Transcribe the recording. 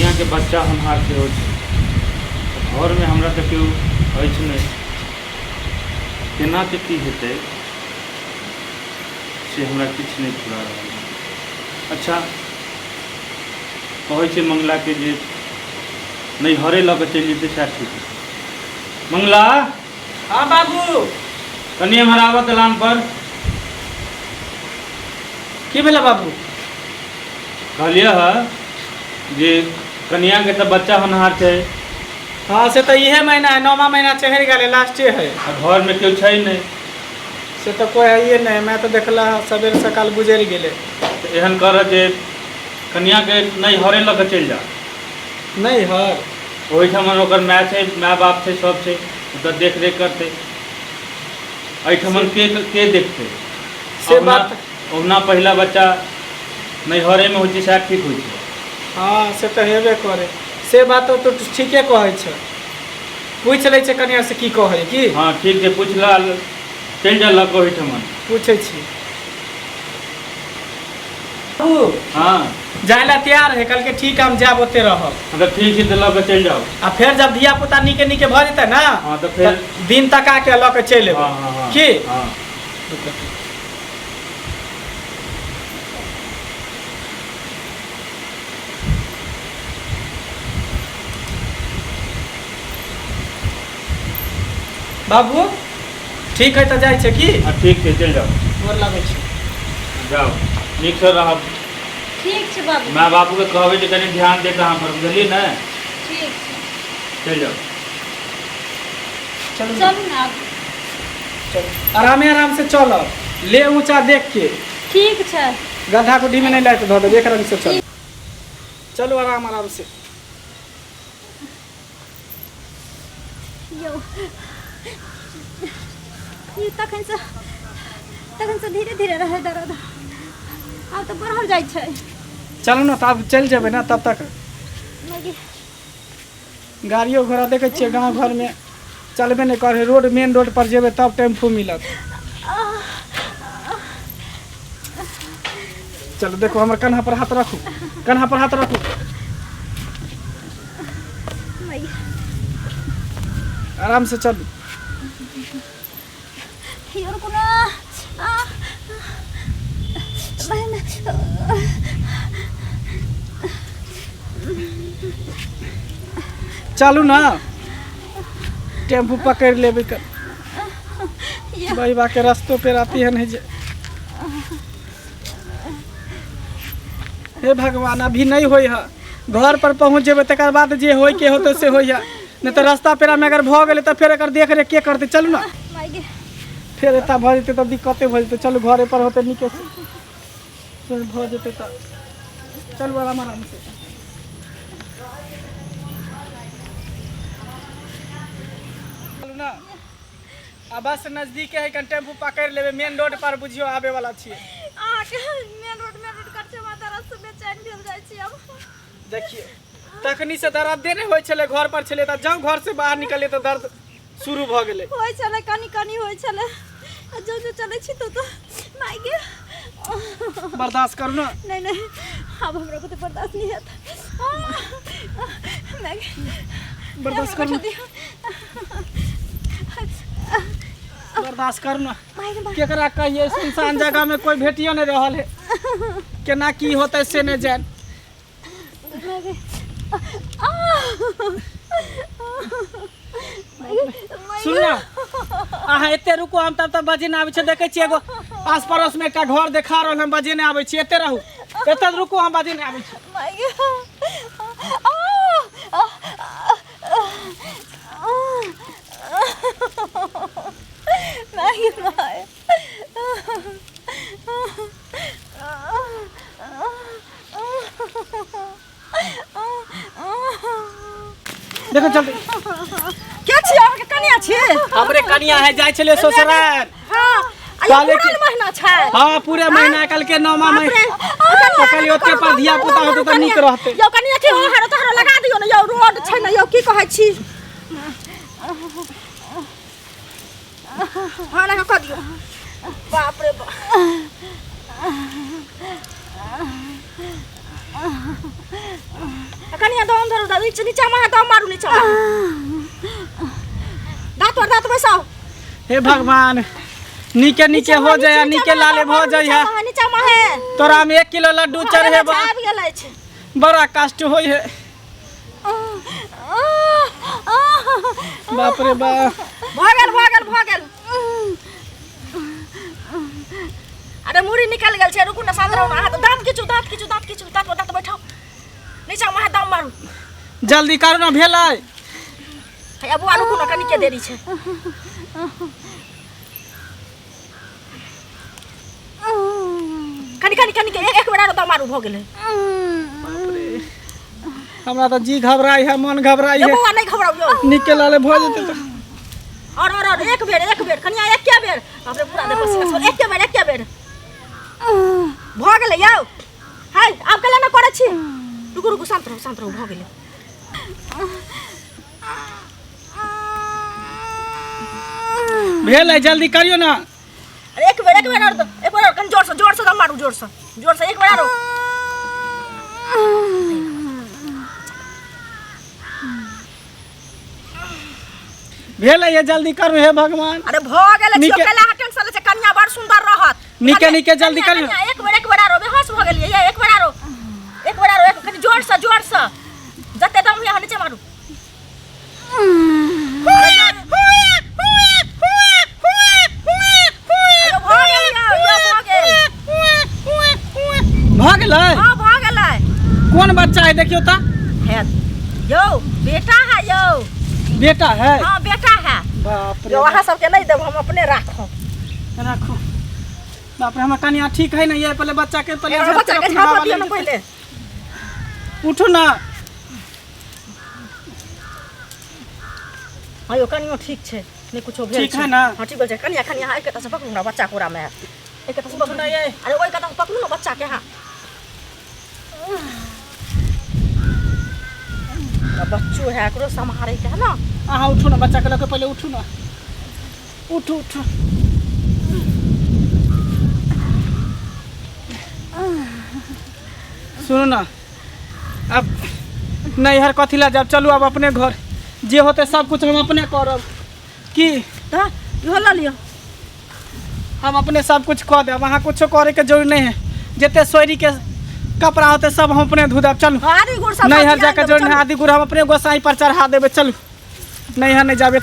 कनिआँके बच्चा होनहार सेहो छै तऽ घरमे हमरा तऽ केओ अछि नहि केनाके की हेतै से हमरा किछु नहि फुरा रहल अछि अच्छा कहै छै मंगलाके जे नैहरे लऽ कऽ चलि जेतै सएह ठीक हेतै मंगला हाँ बाबू कनि एम्हर आबऽ दलान पर की भेलै बाबू कहलियै हँ जे कनियाके तऽ बच्चा होनहार छै हाँ से तऽ इहे महीना है नौवा महीना चढ़ि गेलै लास्टे है आ घरमे केओ छै नहि से तऽ कोइ हइए नहि मैं तऽ देखला सबेर सकाल गुजरि गेलै तऽ एहन करऽ जे कनियाके नैहरे लऽ कऽ चलि जा नैहर ओहिठाम ओकर माय छै माय बाप छै सब छै ओतऽ देखरेख करतै एहिठाम के के देखतै से बात ओहुना पहिला बच्चा नैहरेमे होइ छै सएह ठीक होइ छै हँ से तऽ हेबे करे से बात तऽ ठीके कहै छै पूछि लै छै कनिया से की कहै की हँ ठीक छै पूछि लऽ चलि जा लऽ कऽ ओहिठाम पूछै छी बाबू हँ जाय ला तैयार है कहलकै ठीक है हम जायब ओते रहब हँ तऽ ठीक छै तऽ लऽ कऽ चलि जाउ आ फेर जब धिया पुता नीके नीके भऽ जेतै ने हँ तऽ फेर दिन तका के लऽ के चलि हँ एबै हँ हँ की हँ बाबू ठीक है तऽ जाइ छै की हँ ठीक छै चलि जाउ गोर लागै छी जाउ नीकसँ रहब ठीक छै बाबू माय बाबूके कहबै जे कनि ध्यान देत अहाँ पर बुझलियै ने ठीक छै चलि जाउ चलू चलू ने आब चलू आरामे आराम से चलब ले ऊँचा देख के ठीक छै गड्ढा गुड्ढी में नहीं लाइट धऽ देब एक रंग से चलू चलू आराम आराम से यौ ई तखनसँ धीरे धीरे रहै दर्द आब तऽ बढ़ल जाइ छै चलू ने तऽ आब चलि जेबै ने तब तक मैगी गाड़ियो घोड़ा देखै छियै गाँव घरमे चलबे नहि करै रोड मेन रोड पर जेबै तब टेम्पू मिलत चलू देखो हमर कन्हा पर हाथ राखू कन्हा पर हाथ राखू मैगी आराम से चलू यौ रुकू ना आ बहिन चलू ना टेम्पू पकड़ि लेबै क बहिबा के रस्तो पे आती है नहीं जे हे भगवान अभी नहीं होई है घर पर पहुँच जेबै तकर बाद जे होय के होतै से होई है नहीं तऽ रास्ता पेरामे अगर भऽ गेलै तऽ फेर एकर देख रेख के करतै चलू ने फेर एतऽ भऽ जेतै तऽ दिक्कते भऽ जेतै चलू घरे पर होतै नीके से फेर भऽ जेतै तऽ चलू आराम आराम से चलू ने आ बस नजदीके है कनि टेम्पू पकड़ि लेबै मेन रोड पर बुझियौ आबै वाला छियै अहाँके मेन रोड कटै हमरा दर्द से बेचैन भेल जाइ छी आब देखियौ तखनी से दर्दे नहि होइ छलै घर पर छलै तऽ जाउ घर से बाहर निकलियै तऽ दर्द शुरू भऽ गेलै होइ छलै कनि कनि होइ छलै आ जो जो चलै छी तो माय गे बर्दाश्त करू ने नहि नहि आब हमरा बुते बर्दाश्त नहि हैत माय गे बर्दाश्त करू ने बर्दाश्त करू ने माय गे माय केकरा कहिए सुनसान जगह में कोई भेटियो नहीं रहल है केना की होतै से नहीं जान माय गे सुन ना अहाँ एते रुकू हम तब तक बजे नहि आबै छै देखै छियै एगो आस पड़ोस में एकटा घर देखा रहल हम बजे नहि आबै छी एते रहू एते रुकू हम बजे नहि आबै छी माय गे माय गे माय देखो जल्दी के छी अहाँके कनिया छी हमरे कनिया है जाइ छलै ससुराल हाँ आ ई कहले पुरान महीना छै हाँ पूरे महीना कल के नौमा महीना बाप रे, तऽ कहलियै ओते पर धिया पुता होतै तऽ नीक रहतै यौ कनिया के हरो तहरो लगा दियौ ने यौ रोड छै ने यौ की कहै छी हाँ लगा कऽ दियौ बाप रे बाप कनिया दम धरू दादी नीचा में दम मारू नीचा में दांत पर दांत बैसाओ। हे भगवान, नीके नीके हो जाए, नीके लाले भऽ जाए। नीचा में है। तोरा में 1 किलो लड्डू चढ़ेबा। आबि गेल अछि। बड़ा कष्ट होइ है। बाप रे बाप। भऽ गेल भऽ गेल भऽ गेल। अरे मुड़ी निकल गेल छै, रुकू ने, शांत रहू ने। अहाँ तऽ दाँत खींचू, दाँत खींचू, दाँत खींचू, दाँत पर दाँत बैठाउ, नीचा में दम मारू। जल्दी करू ने, भेलै। हे बुआ रुकू ने, कनिके देरी छै। कनि कनि कनि एक बेर आरो दम मारू, भऽ गेलै। हमरा तऽ जी घबराइ है, मन घबराइ है। बौआ नहि घबराउ यौ। नीके लाले भऽ जेतै तऽ। और और और एक बेर, एक बेर कनिया, एके बेर। बाप रे, पूरा देखो पसीना छोड़। एके बेर, एके बेर भऽ गेलै यौ। हाय, आब कैला ने करै छी? रुकू रुकू, शांत रहू, शांत रहू, भऽ गेलै। भेलै, जल्दी करियौ ने। अरे एक बेर, एक बेर और, एक बेर और, कनि जोर से, जोर से दम मारू, जोर से, जोर से, एक बेर आरो। भेलै ये, जल्दी करू, हे भगवान। अरे भऽ गेलै। नीके- कैला अहाँ टेंशन लै छै? कनिया बड़ सुंदर रहत। नीके- कनिया- नीके जल्दी कनिया- करियौ। कनिया, एक बेर, एक बेर आरो, बेहोश भऽ गेलियै ये। एक बेर आरो, एक बेर आरो, एक कनि जोर से, जोर से, जते दम होइए नीचे मारू। अरे भऽ गेल यौ, यौ भऽ गेल। भऽ गेलै? हाँ, भऽ गेलै। कोन बच्चा है, देखियौ तऽ। है यौ, बेटा है यौ। बेटा है? हाँ, बेटा है। बाप रे। यौ, अहाँ सबके नहि देब, हम अपने राखब। राखू। बाप रे, हमर कनिया ठीक है ने ये? पहले बच्चा के पहले एगो बच्चा के झाँप झाँप हवा दियौ ने लागि पहिले। जेतै। उठू ना। हाँ यौ, कनियो ठीक छै, नहि कुछो भेल। ठीक है ना? हाँ, ठीक छै। कनिया, कनिया, एक से पकड़ू ना बच्चा कोरा में, एक से पकड़ू। ना ये। अरे ओहि कतऽ पकड़ू ना बच्चा के। हाँ, बच्चो है, एकरो सम्हारे के है ना। अहाँ उठू ना, बच्चा के लऽ के पहिले उठू ना। उठू उठू। सुनू ना, अब नैहर कथी ला जाब? चलू अब अपने घर, जे होते सब कुछ हम अपने करब की। तऽ इहो लऽ लिअ। हम अपने सब कुछ कऽ देब, अहाँ कुछो करे के जरूरी नहीं है। जते सोरी के कपड़ा होते सब हम अपने धो देब। चलू। आदि गुड़ सब नैहर जाके जरूरी नहीं, आदि गुड़ हम अपने गोसाई पर चढ़ा देबै। चलू, नैहर नहीं जाबे।